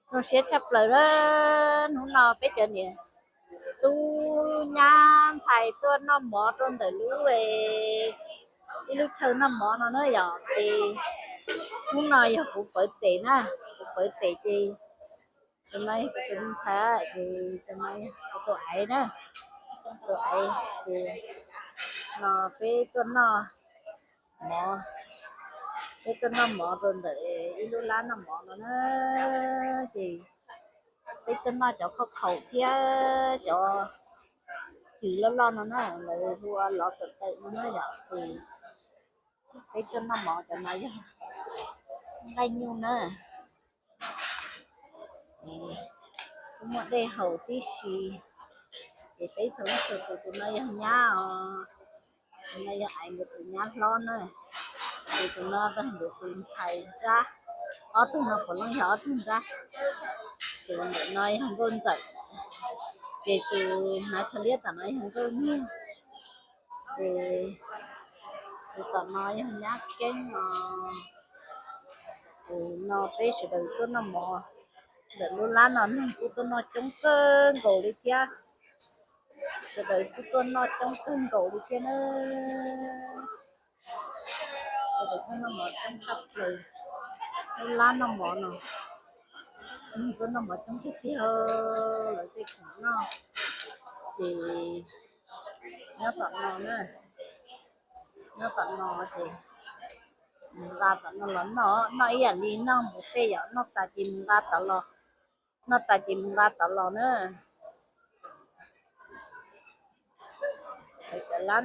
Zoo siab tshaj plaws na, hnub no peb cov niam tub nyab ntxhais tuaj noj mov rau ntawm lub, ib lub chaw noj mov no na yom. Ces hnub no yog kuv pawv tes na, kuv pawv tes ces tus no yog kuv tus ntxhais, ces tus no yog kuv tus aiv na, tus aiv. Ces no peb tuaj noj mov, peb tuaj noj mov rau ntawm ib lub lab noj mov no na. Ces peb tuaj noj cov khob khaum thiab cov cws loj loj no na, lawv hu ua lov tawm tawm no na yom. Ces peb tuaj noj mov cov no yog nqaij nyuj na. Kuj muaj dej haus tib si. Ces peb txhua leej txhua tus, tus no yog nyab os, tus no yog aiv nkawd tus nyab hlob na. Ces tus no yog nkawd tus ntxhais nrab, ob tug no puav leej yog ob tug nrab. Tus ntawm no yog nkauj ntxawm, ces tus hnav tsho liab tom no yog nkauj nyiag. Ces tus tom no yog nyab keeb no. Ces no peb sawv daws tuaj noj mov ntawm lub lab no, neeg kuj tuaj noj coob kawg nkaus li thiab. Sawv daws kuj tuaj noj coob kawg nkaus li thiab na. Sawv daws tuaj noj mov coob tshaj plaws lub lab noj mov no. Neeg tuaj noj mov coob tiag tiag, lawv tej khoom noj. Ces nyob tom no na, nyob tom no ces mus nqa tom no los noj, noj ib yam li noj buffet yom, noj tas ces mus nqa tod los, noj tas ces mus nqa tod los na. Cov lab,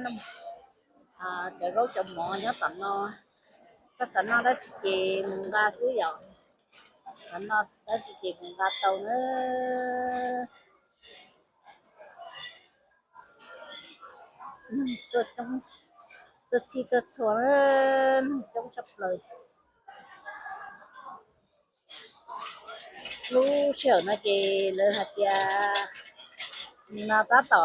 cov zaub cov mov nyob tom no, koj xav noj dab tsi ces mus nqa xwb yom. Xav noj dab tsi ces mus nqa tau na. Neeg tuaj txhij tuaj txhua, neeg coob tshaj plaws. Lub sij hawm no ces lawv hais tias no tab tom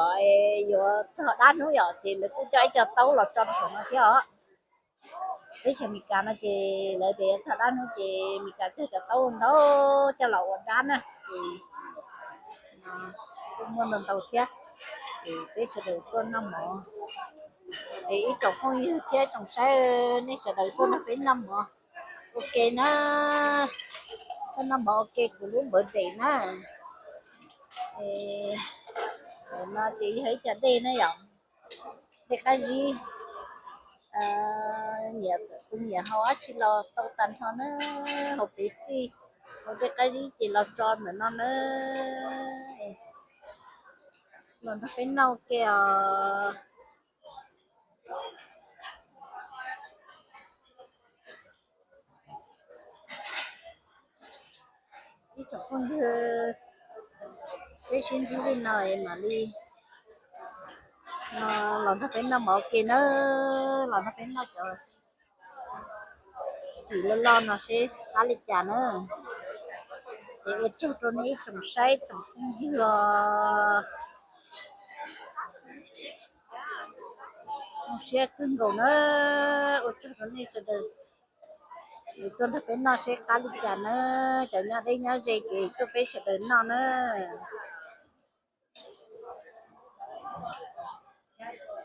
yuav txog dab hnub yom, ces lawv kuj coj ib co taub los tso rau saum no thiab os. Teb chaws Amelikas no ces lawv tias yuav txog dab hnub ces Amelikas cog cov taub ntau coj los ua dab na. Ces kuj muaj ntau ntau thiab. Ces peb sawv daws tuaj noj mov, es ib tsoom phooj ywg thiab tsoom saib, nej sawv daws tuaj nrog peb noj mov ua ke na. Tuaj noj mov ua ke kuv lub npawv dej na. No ces yog ib co dej na yom, dej qab zib. Nyiam, kuv nyiam haus dab tsi los tau tag nrho na, haus Pepsi, haus dej qab zib ces los tso ntawm no na. Los nrog peb noj ua ke os. Ib tsoom phooj ywg, peb sib ntsib li no es mam li no los nrog peb noj mov ua ke na, los nrog peb noj cov cws loj loj no seb qab li cas na. Es ua tsaug rau nej ib tsoom saib tsoom phooj ywg os. Zoo siab kawg nkaus na, ua tsaug rau nej sawv daws es tuaj nrog peb noj seb qab li cas na. Cov nyob deb nyob ze ces tuaj peb sawv daws noj na.